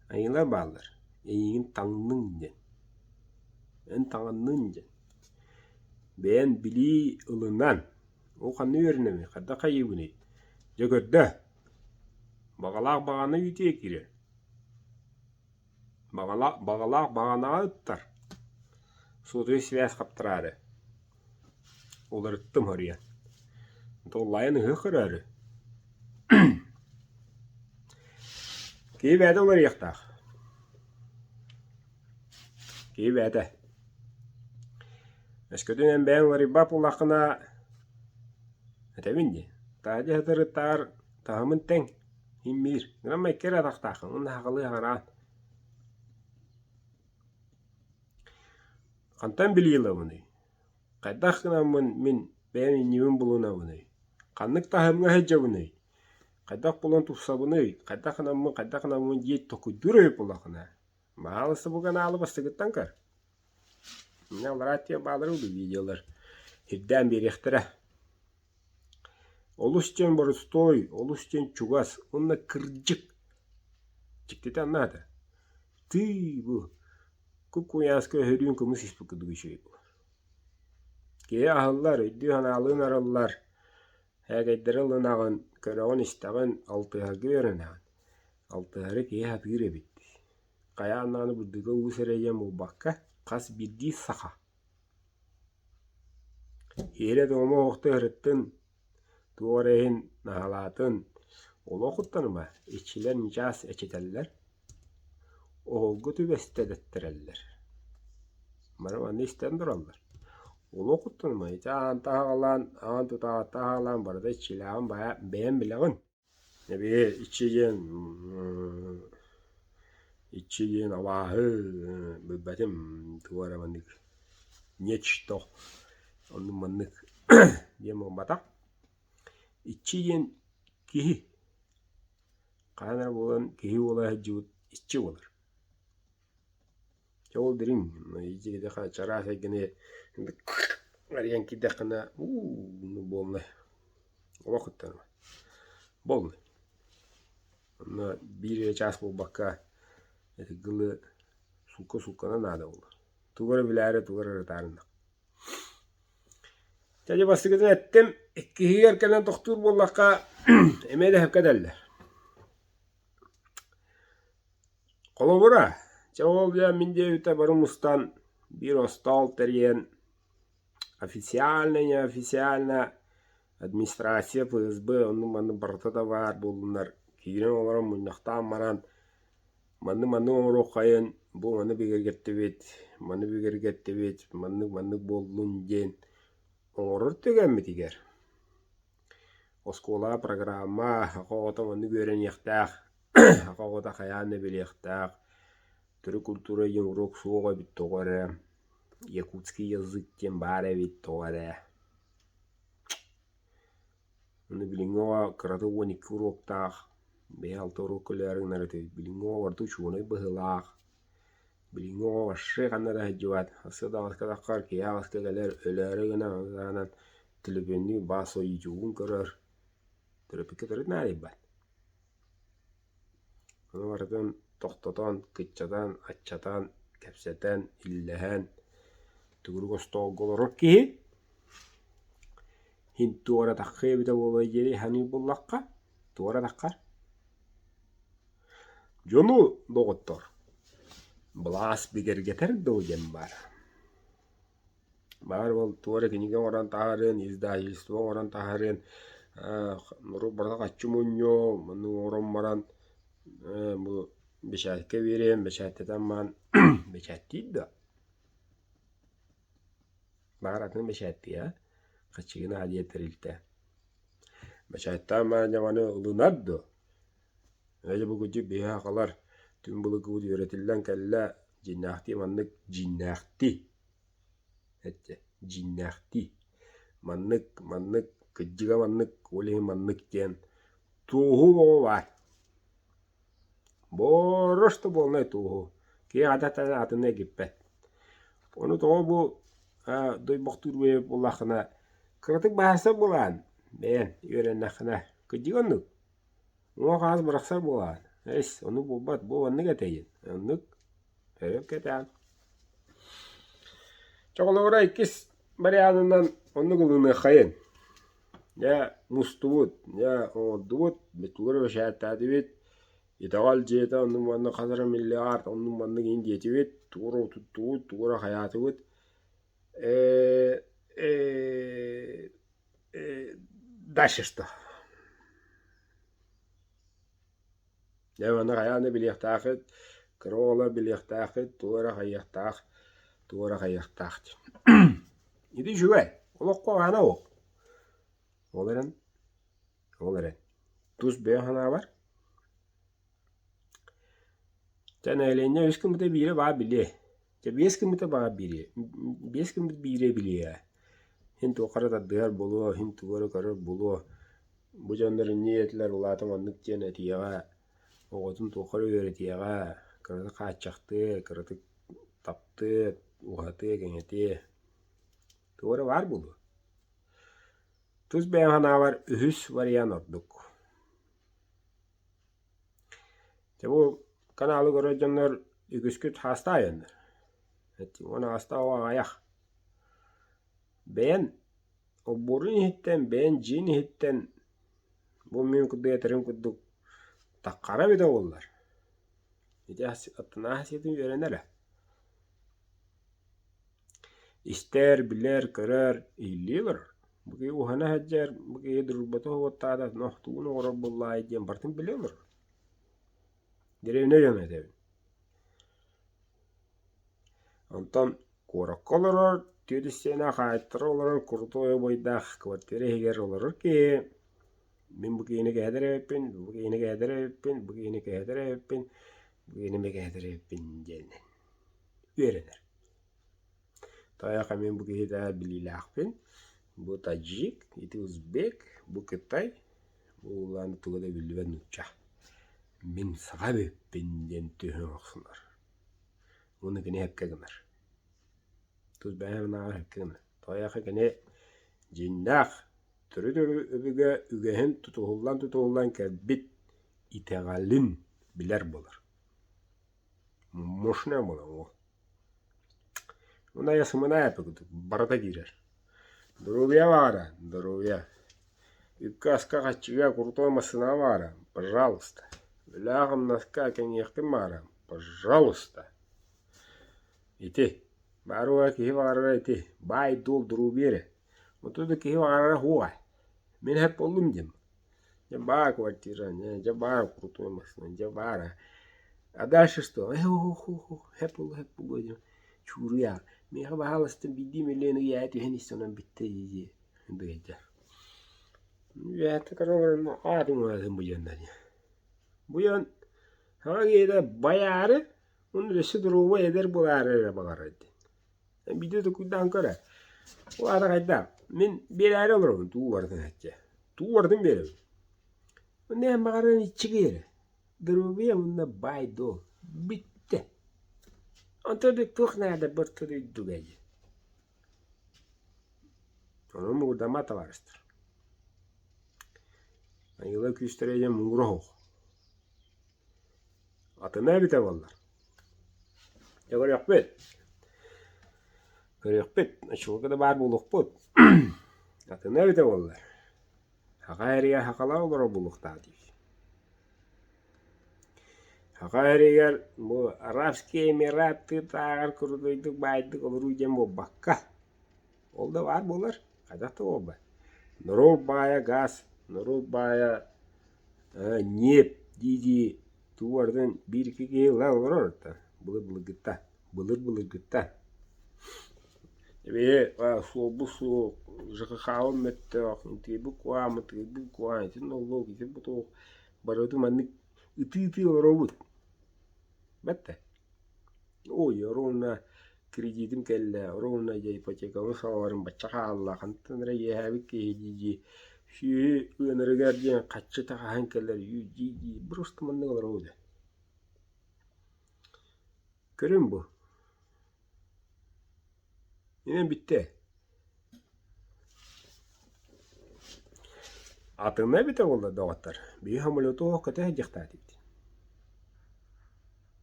Айыылар бааллар. Эйигин таҥныҥ диэн. Эн таҥанныҥ диэн. Бэйэн билии ылынан, ол ханна үөрэнэбин, хайдах хайыыбыный? Дьэ көрдөө, баҕалаах баҕана үүтүө киирэр, баҕалаах баҕанаҕа ыттар, суотуй связь хаптараары, уларыттым хоруйан. Онлайн ыһыах көрөөрү. Киһи бэйэтэ уларыйыахтаах. Киһи бэйэтэ. Өскөтүн эн бэйэҥ уларыйбат буоллаххына, этэбин дии, таһырдьа сытарыттааҕар таһымын тэҥ, иһин биир. Гынан икки эрэ атахтааххын уонна сахалыы саҥараҕын. Хантан билии ылабыный? Хайдах гынаммын мин бэйэм иннибин булунабыный? Ханнык таһымҥа сылдьабыный? Хайдах булан тупсабыный? Хайдах гынаммын, хайдах гынаммын диэн толкуйдуур эбит буоллаххына, Маалыста бу каналы бастакыттан көр. Инньэ аллараа өттүгэр бааллар дуу видеолар ирдээн биэриэхтэрэ. Олус диэн боростуой, олус диэн чугас уонна кырдьык. Дьиктитэ аннаата. Тыый бу куп-куйааска өһүрүүн кымыс испит курдук үчүгэй буолар. Киһи аһыллар, өйдүү-санаалыын арыллар, һээгэйдэри ылынаҕын, көрөҕүн-истэҕин, алтыһарга үөрэнэҕин. Алтыһары киһи сатыыр эбит. Хайаан даҕаны бурдуга уус эрэ диэн буолбакка, хас биирдии саха. Иһирэ-туома оһохто ыһырыттын, туох эрэ иһин наһаалаатын, олох куттаныма, иччилэр ньычаас эчэтэллэр, оһолго түбэстэ дэттэрэллэр. Бары манна истэн тураллар. Олох куттаныма, ити аан таһаҕалаан, аан тутааҕыттан аһаҕалаан барыта иччилээҕин бэйэҥ билэҕин. Эбии иччи диэн иччи диэн абааһы билбэтим тугу эрэ маннык нечто оннук маннык диэн буолбатах. Иччи диэн киһи хаһан эрэ буолан киһи буола сылдьыбыт иччи буолар. Дьэ ол дириҥ ити чараас эйгэни арыйан киирдэххинэ уу буолла олох куттанар буолла Онно биир эрэ чаас буолбакка ити дылы суукка-суукканан наада буолар. Тугу эрэ билээри, тугу эрэ ырытаарыннах. Чэ дьэ бастакытын эттим, иккиһигэр кэлэн тохтуур буоллахха эмиэ да сөпкө этэллэр. Холобура, чэ ол дьэ мин диэбитэ бары мустан биир остоол тэрийэн официально, неофициально администрация, ФСБ оннук-маннык барыта да баар буоллуннар киирэн олорон мунньахтаан баран маннык-маннык оҥоруоххайын, бу маны бигэргэттибит, маны бигэргэттибит, маннык-маннык буоллун диэн оҥорор түгэммитигэр оскуолаҕа программа саха оҕото маннык үөрэниэхтээх, саха оҕото хайаан да билиэхтээх, төрүт культура диэн уруок суох эбит тоҕо эрэ, якутский язык диэн баар эбит тоҕо эрэ. Ону билиҥҥи оҕо кырата 12 уруоктаах, бэйэ алта уруок көлөөрү гынар этибит. Билиҥҥи оҕо барыта учуонай быһыылаах. Билиҥҥи оҕо вообще ханна да сылдьыбат. Сарсыарда аҕыска таххар, киэһэ аҕыска кэлэр, өлөөрү гынан ону таһынан төлөпүөннүү баас ойуутугун көрөр. Төрөппүккэ төрүт наадыйбат. Ону барытын тохтотон, кыччатан, аччатан, кэпсэтэн, иллэһэн, төгүрүк остуолга олорор киһи иһин туора таххыа эбитэ буолуо диэри саныыр буоллахха, туора таххар. Дьону, доҕоттор, былаас бигэргэтэр дуо диэн баар. Баар уол туох эрэ кинигэ оҥорон таһаарыан, издательство оҥорон таһаарыан, норуот барыта хаччы мунньуо, маннык оҥорон баран бу бэчээккэ биэриэн, бэчээттэтэн баран бэчээттиир да Баҕар атын бэчээттиэ, хаччыгын аа диэн тэрилтэ. Бэчээттээн баран дьэ маны ылынар дуо? Ээ бу кырдьык биһи сахалар түҥ былыргыбыт үөрэтиллэн кэллэ, дьиҥнээхтии маннык дьиҥнээхтии эттэ дьиҥнээхтии маннык маннык кырдьыга маннык ол иһин маннык диэн туоһу оҕо баар. Боруоста буолнай туоһу киһи хата атыны эргиппэт. Ону тоҕо бу дойбохтуур буоллаххына кыратык баһаарсар буолаҕын бэйэҥ үөрэннэххинэ кырдьыга оннук. Уҥа-хаҥас бырахсар буолаҕын эс оннук буолбат бу оннук этэйин оннук өрө кэтээн. Чоҕолорура иккис варианынан оннук ылыныаххайын. Дьэ мустубут, дьэ оҥордубут, тугу эрэ бэчээттээтибит, итэҕэл дьиэтэ оннук-маннык хас эрэ миллиард оннук-маннык иһин диэтибит, тугу эрэ утуттубут, тугу эрэ хайаатыбыт. Э, э, э, дальше что? Дьэ манна хайаан да билиэхтээххит, кыра оҕолор билиэхтээххит, тугу эрэ хайыахтаах, тугу эрэ хайыахтаах диэн. Ити үчүгэй, олоххо аана ол. Ол эрэн, ол эрэн, тус бэйэ санаабар, Чэ нэһилиэнньэ үс гыммыта биирэ баар билиэ. Чэ биэс гыммыта баар биириэ, биэс гыммыт биирэ билиэ. Иһин туохха эрэ тардыһар буолуо, иһин тугу эрэ көрөр буолуо. Бу дьоннор инньэ этилэр, улаатан оннук диэн этиэҕэ, оҕотун туохха эрэ үөрэтиэҕэ, кыратык хааччахтыа, кыратык таптыа, уһатыа, кэҥэтиэ. Туох эрэ баар буолуо. Тус бэйэм санаабар үһүс вариант ордук. Дьэ бу каналы көрөр дьоннор үгүскүт хаастаайаннар. Уон аҕыста аҕыйах. Бэйэн олбуорун иһиттэн, бэйэн дьиэн иһиттэн бу мин курдук этэрим курдук таххара эбитэ буоллар. Ити аттынааһы сиэтин үөрэнэр ээ. Истэр, билэр, көрөр, иһиллии олорор. Бу киһи уһана сылдьар, бу киһи дружбата уһуоттаата, тугун оҥорор буоллаай диэн барытын билэ олорор. Дэриэбинэ дьоно этэбин. Онтон куоракка олорор, түөрт истиэнэ хаайтара олорор крутой обойдаах квартира иһигэр олорор киһи мин бу киһини кэһэтэр эбиппин, бу киһини кэһэтэр эбиппин, бу киһини кэһэтэр эбиппин, бу киһини эмиэ кэһэтэр эбиппин диэн үөрэнэр. Тайаха мин бу киһи билиилээхпин, бу таджик, ити узбек, бу кытай, бу улаан туга да биллибэт нуучча. Мин саха эбиппин диэн түһэн охсунар. Уонна кини сөпкө гынар. Тус бэйэм санааҕар сөпкө гынар. Тайаха кини дьиҥнээх төрүт өбүгэ үгэһин тутуһуллан-тутуһуллан кэлбит итэҕэлин билэр буолар. Мощная буолар уол. Уонна сымынай курдук барыта киирэр. Доруобуйа баара, доруобуйа. Үпкэ-аска хаччыга крутой массыына баара, пожалуйста. Үлэҕэ-хамнаска кэҥиэхпин баара, пожалуйста. Ити, баар уола киһи баҕарара ити, баай-дуол доруобуйа эрэ. Оту да киһи баҕарара суоҕа. Мин сөп буоллум диэн. Дьэ баар квартира, дьэ баар крутой массыына, дьэ баар А дальше что? Хэп буолуо, хэп буолуо диэн чууруйа. Миэхэ баһаалыста биирдии миллион ыйаа түһэн истэ онон бүттэ дии дии Үөһэттэ көрөн олорон аатын уһаатын буйанна дии. Буйан саҥа киһитэ байаары, уонна өссө доруобай эдэр буолаары эрэ баҕарар диэн. Биирдэ токуйдаан көр ээ. Ол аата хайдах? Мин биэрээри олоробун туу барытын эччэ. Туу барытын биэрэбин. Онно эн баҕаран иччигий эрэ. Доруобуйа уонна баай-дуол. Бүттэ. Онтон да туох наада быртыр үрдүгэ дии. Онон муҥурдаммат табаарыстар. Айыыла күүстэрэ диэн муҥура суох. Атына эбитэ буоллар. Дьэ көрүөхпүт. Көрүөхпүт. Оччолорго да баар буолуохпут. Атына эбитэ буоллар. Саха эрийэ сахалар олорор буолуохтаах диир. Саха эригэр бу Арабские Эмираты тааҕар курдуйдук баайдык олоруу диэн буолбакка, ол да баар буолар, хайдах да буолбат. Норуот баайа гаас, норуот баайа ньиэп дии-дии тугу барытын биир-икки киһи ыла олорор да былыр-былыргыттан, былыр-былыргыттан. Эбээ суолбут суох, ЖКХ-быт мөлтөх, итиибит куһаҕан, ытыырбыт куһаҕан, итин оллуох, итин бутуох барытын маннык ытыы-ытыы олоробут. Бэрт Ой, ровно кредитим кэллэ, ровно дьэ ипотекабын сабарым бачча хаалла, хантан эрэ иэһээбит киһи дии-дии сүөһү ыанарыгар диэн хаччы таҕаһан кэлэр дии-дии просто маннык олоробут ээ. Көрүҥ бу. Инэн бүттэ. Атына эбитэ буолла доҕоттор. Биһи самолету оһох көтө сылдьыахтаатыбыт.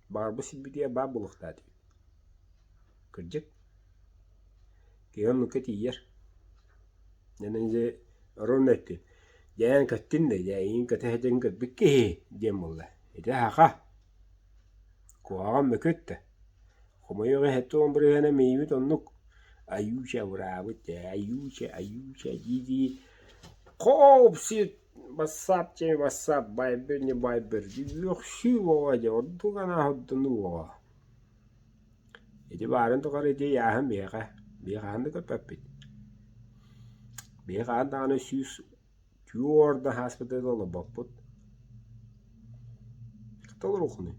Баарбыт сирбитигэр баар буолуохтаатыбыт. Кырдьык, киһи оннукка тиийэр. Дьэ дьэ ровно эттин. Дьээн көттүн да, дьэ эйигин көтө сылдьан көрбүт киһи диэн буолла. Ити саха. Куһаҕан мөкүт да. Хомойуох иһин 70 бырыһыана миимит оннук айууча абыраабыт ээ айууча айууча дии-дии хоп-сит бассаап диэн бассаап байбыр не байбыр үөхсүү буола дьэ ордук анааһырдыныы буола. Ити баарын тухары ити ыйааһын биһиэхэ биһиэхэ хаһан да көппөппүт. Биһиэхэ хаһан даҕаны 104 да ааспыты да олорбоппут. Толоруоххунуй?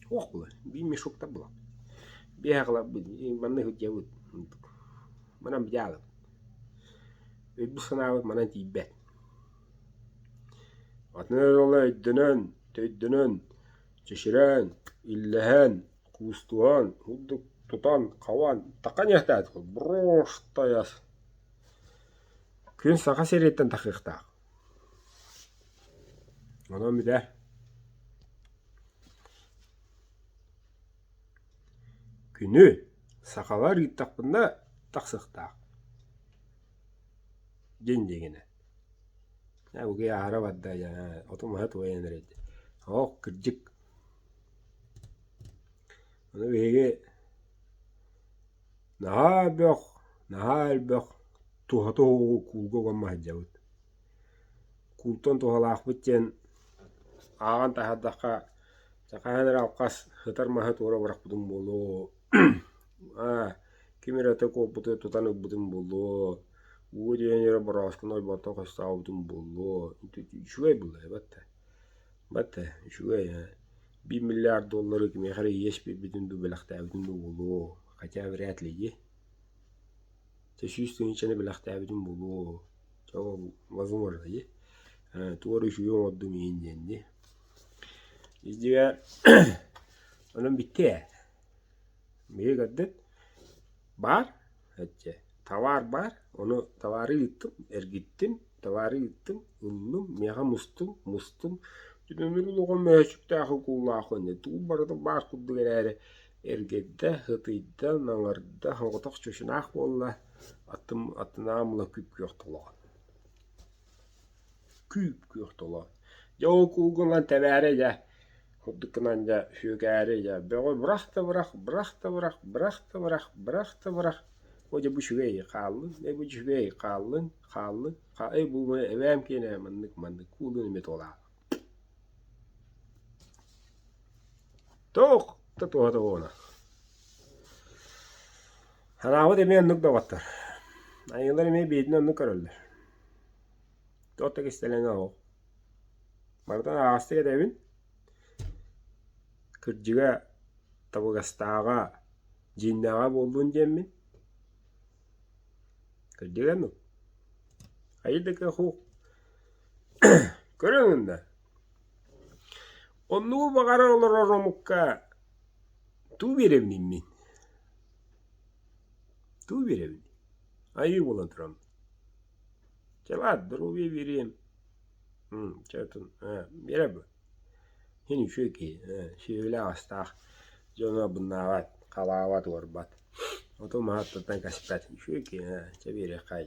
Суох буолар, биир мешоктар буолар. Биэһэ кыларбыт, манна сылдьабыт. Манан дьаалабыт. Өйбүт-санаабыт манан тиийбэт. Атын эрэ өйдөнөн, төйдөнөн, чэчирээн, иллэһэн, куустуһан, курдук тутан, хабан, такан иэхтээтик броштайас. Күн Саха сириттэн тахыахтаах. Онон бүтэр. Күнү сахалар ыыттахпына тахсыахтаах диэн диэгинэ. Ээ бу киһи аһара барда оту-маһы туойан эрэр Оһох кырдьык. Ону биһиги наһаа элбэх, наһаа элбэх туһата суоҕу куулга уган сылдьабыт. Куултан туһалаахпыт диэн ааҕан таһаардахха хаһан эрэ алҕас сытар маһы туора бырахпытым буолуо, аа ким эрэ ытык уоппуту тутан ылбытым буолуо, уу диэн эрэ борооскуну ойбонтон хостообутум буолуо, үчүгэй буолла эбэтэ, бата үчүгэй ээ биир миллиард доллары кимиэхэ эрэ иэс биэрбитим дуу, бэлэхтээбитим дуу буолуо, хотя вряд ли дии. Чэ 100 тыһыынчаны бэлэхтээбитим буолуо, чэ ол возможно дии. Тугу эрэ үчүгэй оҥордум иһин диэн дии. Дьиҥэр онон бүттэ ээ. Биһиги көрдүн баар эччэ табаар баар, ону табаары ыыттым, эргиттим, табаары ыыттым, ыллым, миэхэ мустум, мустум. Түмүмүр улахан мөһөөччүктээх укуулаах уонна тугу барыта баар курдук эрээри эргийдэ, ытыйда, наҥырда, соҕотох чочунаах буолла, аттым аттынаам ыла күп-күөх толоон. Күүп-күөх толоон. Дьэ ол куулгунан тэбээри дьэ курдук гынан дьэ сүөкээри дьэ бөҕү бырах да бырах, бырах да бырах, бырах да бырах, бырах да бырах. О дьэ бу үчүгэй хааллын, э бу үчүгэй хааллын, хааллын, э бу эбээм киэнэ маннык маннык куулун эмиэ туолаах. Туох да туһата буолар. Ханаабыт эмиэ оннук доҕоттор. Айыылар эмиэ биирдин оннук көрөллөр. Туох да кистэлэҥэ суох. Барытын аһаҕастык этэбин. Кырдьыга, табыгастааҕа, дьиҥнээҕэ буоллун диэммин. Кырдьыга оннук. Хайа да кыах суох. Көрөҥ да, оннугу баҕарар олорор омукка тугу биэрэбиний мин? Тугу биэрэбиний? Айыы буолан тураммын. Чэ баар, доруобуйа биэриэм. Чэ оттон биэрэр дуо? Син үчүгэй киһи, сүөһүлээх-астаах, дьону абыннаабат, халаабат, уорбат. Оту маһы аттыттан кэспэт. Үчүгэй киһи, чэ биэриэххэй.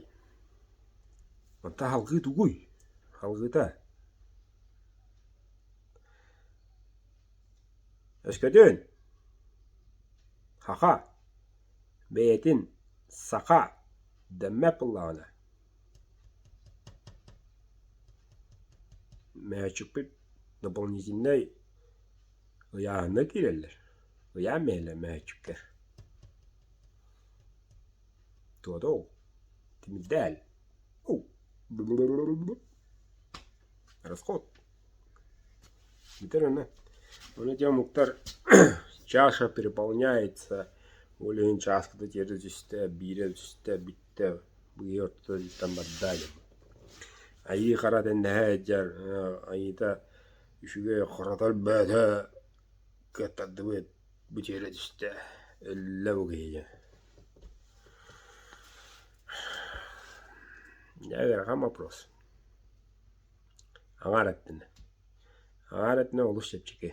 Онтон салгыы тугуй? Салгыыта Өскөтүн Хаха бэйэтин саха дэммэт буоллаҕына мээчикпит дополнительнай ыйааһынна киирэллэр. Ыйаан биэрэллэр мээчиккэр. Туодоу тимирдээл Расход. Бүтэр онно. Ону те омуктар чаша переполняется, ол иһин чааскыта тиэрдэ түстэ, биирэ түстэ, бүттэ, быыһы ортото титтэн барда диэн. Айыы хара тэннэһэ сылдьар, айыыта үчүгэй хорото өлбөөтө, кыаттардыбыт, бу тиэрэ түстэ, өллө бу киһи диэн. Дьэ ыарахан вопрос. Аҥаар өттүнэ. Аҥаар өттүнэ олус чэпчэки.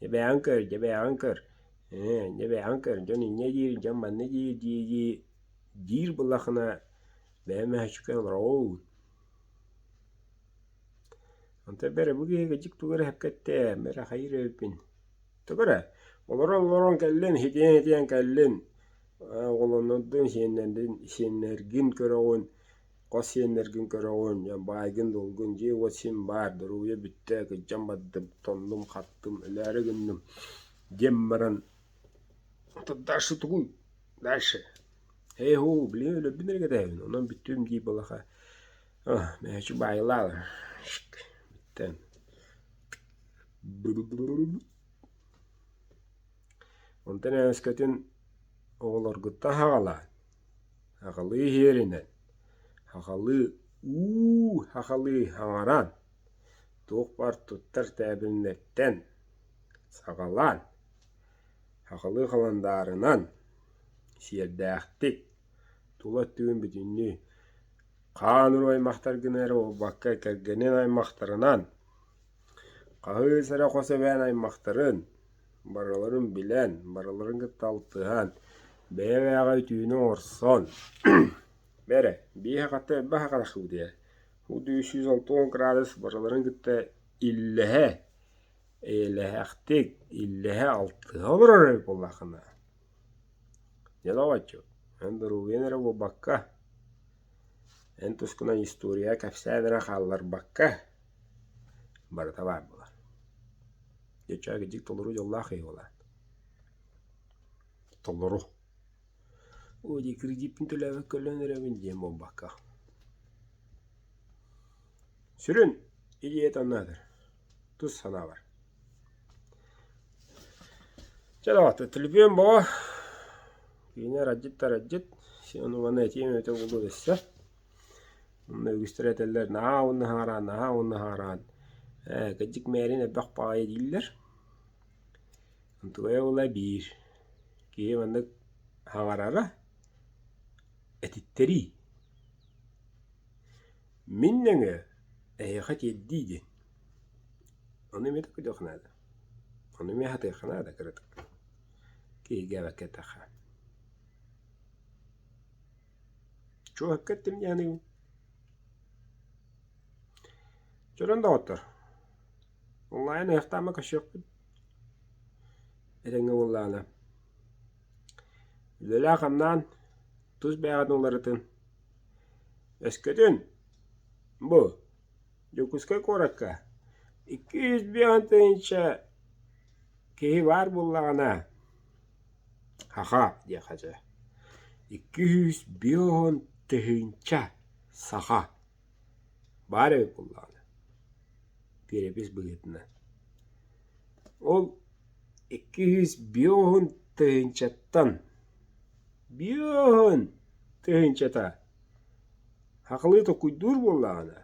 Дьэ бэйэҕин көр, дьэ бэйэҕин көр, ээ дьэ бэйэҕин көр, дьон инньэ диир, дьон манна диир дии-дии диир буоллаххына бэйэм мөһөөччүккэ олороҕун. Онтон бэрэ бу киһи кырдьык тугу эрэ сөпкө эттэ, мэрэ хайыыр эбиппин. Тугу эрэ, олорон-олорон кэллин, итийэн-итийэн кэллин, оҕолоннордун, сиэннэрдин, сиэннэргин көрөҕүн, хос сиэннэргин көрөҕүн, баайгын-дуолгун, дьиэ-уот син баар, доруобуйа бүттэ, кырдьан бардым, тоннум, хаттым, өлөөрү гынным диэн баран, дальше тугуй? Дальше. Эй-һуу, билигин өлөрбүн эрэ кэтэһэбин, онон бүттүм дии балаха. Мээчик баайылаах бүттэн. Онтон ээскэтин оҕолоргуттан саҕалаан, сахалыы иһиэринэн, сахалыы уу сахалыы саҥаран, туох баар туттар тээбириннэртэн саҕалаан, сахалыы халандаарынан сиэрдээхтик тула өттүгүн бүтүннүү хаан уруу аймахтаргын эрэ буолбакка кэргэнин аймахтарынан, хаһыы сэрэ хос эбээн аймахтарын. барыларын билэн, барыларын кытта алтыһан, бэйэ-бэйэҕэ үтүөнү оҥорсон, бэрэ, биэһэ хатта элбэх харахыбыт ээ, 360 градус барыларын кытта иллэһэ, эйэлэһэхтик, иллэһэ алтыһа олорор эбит буоллаххына, дьэ доҕоччук, эн доруобуйаҥ эрэ буолбакка, эн тускунан история кэпсээн эрэ хаалларбакка, барыта баар буолар. Дьэ, кырдьык толору дьоллоох киһи буолаат. Толору. Ой, дии кредиппин төлөөбөккө өлөн эрэбин диэн буолбакка. Сүрүн идеята онно Тус санаабар. Чэ доҕоттор, төлөпүөн боҕо. Киинэ арадьыт да арадьыт. Ону маны этиэм эбитэ буолуо өссө. Онно үгүстэрэ этэллэр наһаа уонна хаараан, наһаа уонна хаараан. Ээ, кырдьык мээрин элбэх баҕайы дииллэр. Онтугайа буола биир. Киһи маннык хаҥарара этиттэрии. Мин нөҥүө эһиэхэ тиэрдии диэн. Ону эмиэ көрүөххэ наада. Ону эмиэ сатыахха наада кыратык. Киһиргээбэккэ эттэххэ. Чуоһукка эттим диэхиний Чөрөн доҕоттор, онлайн ыһыахтаама көрсүөхпүт этэҥҥэ буоллаҕына Үлэлээх-хамнаан тус бэйэҕитин уларытын. Өскөтүн бу Дьокуускай куоракка 205 тыһыынча киһи баар буоллаҕына Һаха диэххэ дьэ 250 тыһыынча саха баар эбит буоллаҕына перепись быһыытынан. Ол 250 тыһыынчаттан биэһин тыһыынчата сахалыы толкуйдуур буоллаҕына,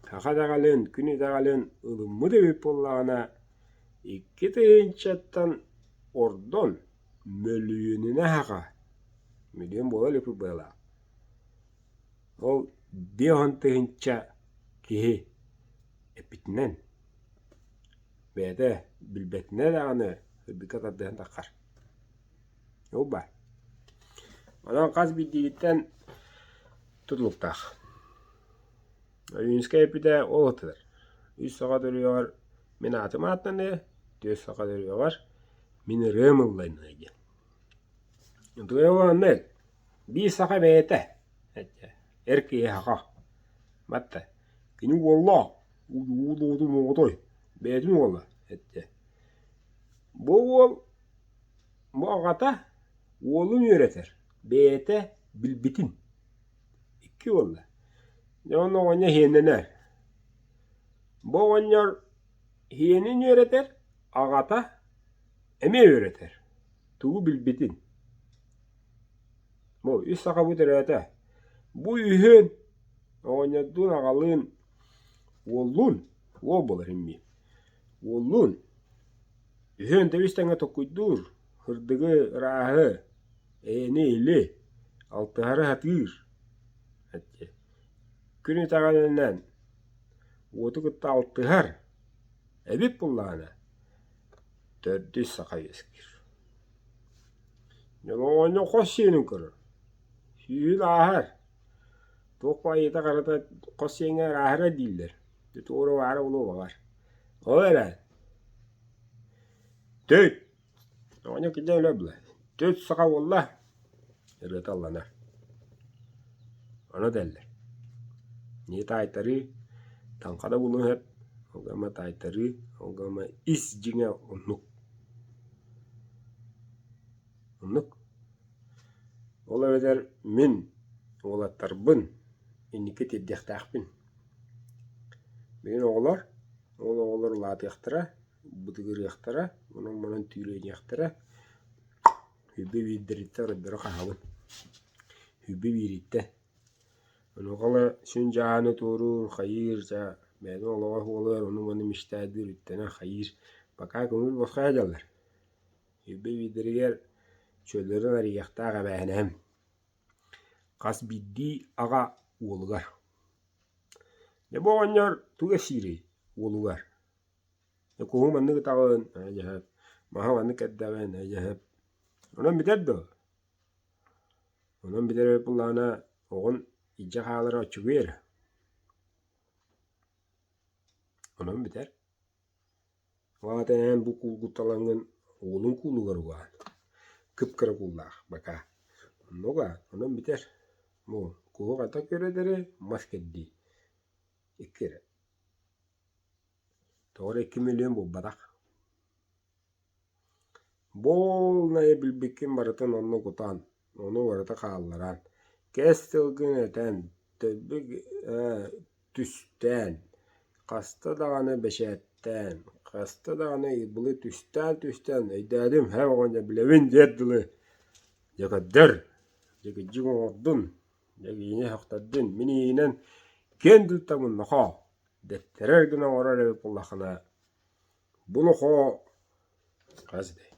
саха итэҕэлин, күн итэҕэлин ылыммыт эбит буоллаҕына, икки тыһыынчаттан ордон мөлүйүөнүнэн саха, мөлүйүөн буола илик быһыылаах, ол 50 тыһыынча киһи эппитинэн, бэйэтэ билбэтинэ даҕаны сырдыкка тардыһан таххар. Ол баар. Онон хас биирдиигиттэн тутулуктаах. Ойуунускай эппитэ ол ытылар. Үс саха төрүөҕэр мин аатым ааттаныа, түөрт саха төрүөҕэр мин ырыам ылланыа диэн. Онтугай биир саха бэйэтэ эр киһи саха. Батта кини уоллаах ууту моҕотой бэйэтин уола эттэ. Бу уол бу аҕата уолун үөрэтэр, бэйэтэ билбитин. Икки уолла. Дьэ онно оҕонньор иһиэннэнэр. Бу оҕонньор иһиэнин үөрэтэр, аҕата эмиэ үөрэтэр. Тугу билбитин. Бу үс сахабыт төрөөтө. Бу үһүн оҕонньордуун аҕалыын уоллуун уол буолар иммиин уоллуун үһүөн тэбис тэҥҥэ толкуйдуур, сырдыгы, ырааһы, эйэни-или, алтыһары сатыыр Күн итэҕэлинэн уоту кытта алтыһар эбит буоллаҕына, төрдүс саха үөскүүр. Дьолоҕонньо хос сиэнин көрөр, сүүһүн ааһар, туох баайыта-харата хос сиэҥҥэ ырааһыра дииллэр, туора баара буолуо баҕар. Ол эрэн Төт! Оҕонньор кырдьан өлөр буолла. Төт саха буолла, ырыата ылланар. Ону этэллэр. Нии таайтарыы, таҥха да буолуон сөп, ол гына таайтарыы, ол гына ис дьиҥэ оннук. Оннук. Ол эбэтэр мин уолаттарбын инники тиэрдиэхтээхпин. Билигин оҕолор, ол оҕолор улаатыахтара, бытыгырыахтара, онон-манан түүлэниэхтэрэ, Хүбү биирдэриттэн оройдоро хаһабын, хүбү биириттэн. Онуоха сүн дьааны туоруур, хайыыр, дьэ бэйэтин олоҕо суолугар ону-маны мечтайдыыр, үктэнэн хайыыр, пока көҥүл босхо сылдьаллар. Хүбү биирдэригэр чөллөрүн арыйыахтаах эбээһинэһим. Хас биирдии аҕа уолугар. Дьэ бу оҕонньор тугу кэпсиирий уолугар? Куһу маннык ытаҕын, дьэ Маһа маннык кэрдэҕин эдьэһэп. Онон бүтэр дуо? Онон бүтэр эбит буоллаҕына оҕун илдьэ хаалара оччугуй эрэ. Онон бүтэр. Ол аата эн бу куулгутталаҥҥын уолуҥ куулугар угаан, кып-кыра кууллаах бакаа. Онно угаан, онон бүтэр. Бу куһу хата көрөдөрү мас кэрдии. Икки эрэ. Тоҕо эрэ 2 миллион буолбатах. Буолнайы билбиккин барытын онно кутан, ону барыта хаалларан, кэс тылгын этэн, төлбү түстээн, хаста даҕаны бэчээттээн, хаста даҕаны былы түстээн-түстээн өйдөөтүм, һэ оҕонньор билэбин диэт дылы дьэ көрдөр, дьэ кырдьык оҥордун, дьэ киһини сөхтөрдүн, мин иһинэн киэн туттабын нохоо дэттэрэр гына оҥорор эбит буоллаххына бу нохоо хас этэй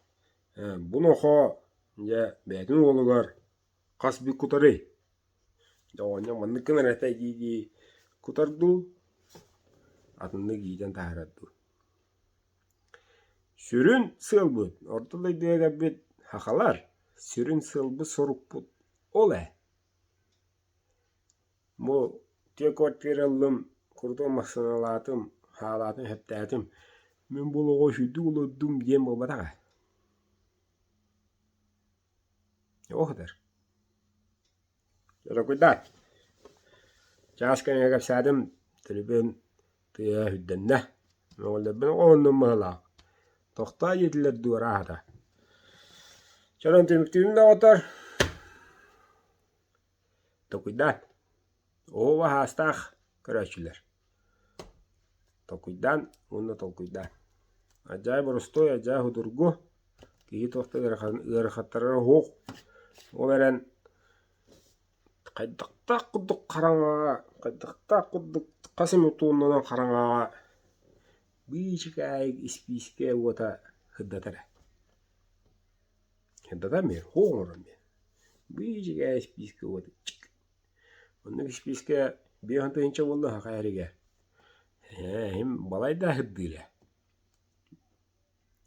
бу нохоо дьэ бэйэтин уолугар хас бүк кутарый дьэ оҕонньор маннык гынар этэ дии-дии кутар дуу атыннык иитэн таһаарар дуу Сүрүн сыалбыт орто дойдуга кэлбит сахалар сүрүн сыалбыт-сорукпут ол ээ. Бу тиэ квартира ыллым, курутуом массыыналаатым, хаалаатым, сөптөөтүм. Мин бу олоҕу үчүгдүк олордум диэн буолбатах ээ. Ол сытар. Дорогуйдаат, чаас кэриҥэ кэпсээтим, төлөпүөн тыаһа үрдэннэ. Мөҕүллэрбин оҕоһуннум быһыылаах. Тохтоо диэтилэр дуу арааһата. Чөрөн түмүктүүбүн доҕоттор. Толкуйдаан. Оһуоба аһаастаах көрөөччүлэр. Толкуйдаан уонна толкуйдаан. Адьаай боростуой, адьаай судургу, киһи туох да ыарахаттара суох. Ол эрэн хайдахтаах курдук хараҥаҕа, хайдахтаах курдук хас эмэ туоннанан хараҥаҕа быычыкаайык испиискэ уота сырдатар ээ. Сырдатар эмиэ, суох оҥорор эмиэ. Быычыкаайык испиискэ уота чик. Оннук испиискэ 5000 буолла саха эригэр. Ээ, иһим балайда сырдыыр ээ.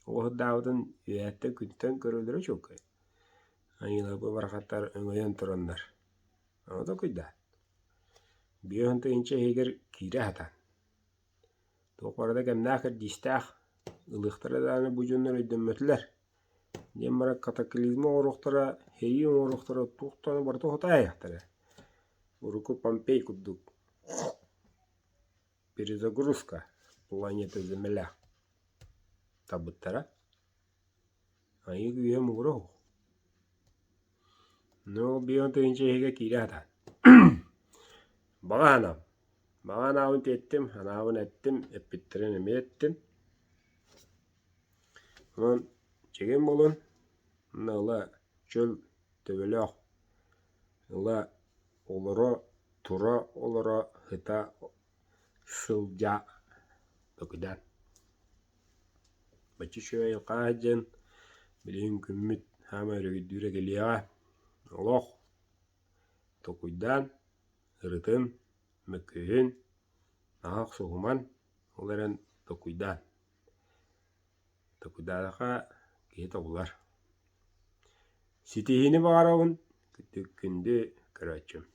Ол сырдаабытын үөһэттэн күнтэн көрөллөрө чуолкай. Айыыларбы барахаттар өҥөйөн тураннар. Ону толкуйдаа. 5000 иһигэр киирэ сатаан. Туох барыта кэмнээх-кэрдиистээх, ылыахтара даҕаны бу дьоннор өйдөммөтүлэр. Диэн баран катаклизмы оҥоруохтара, сэрии оҥоруохтара, туох даҕаны барыта хотаайыахтара. Урукку Помпей курдук перезагрузка планета Земля талбыттара. Айыы күүһэ муҥура суох. Ну, 5000 иһигэ киирэ сатаан. Баҕа санаам. Баҕа анаабын тиэттим, анаабын эттим, эппиттэрин эмиэ эттим. Онон чэгиэн буолун, уонна ыла чөл төбөлөөх, ыла олоро, тура олоро сыта сылдьа докудаан. Бачча үчүгэй айылҕа диэн билигин күммүт саамай өрөгөйдүүрэ кэлиэҕэ. Олох толкуйдаан, ырытын, мөккүһүн, наһаа охсуһуман, ол эрэн толкуйдаан. Толкуйдаатахха киһи тобулар. Ситиһиини баҕарабын, күндү көрөөччүм.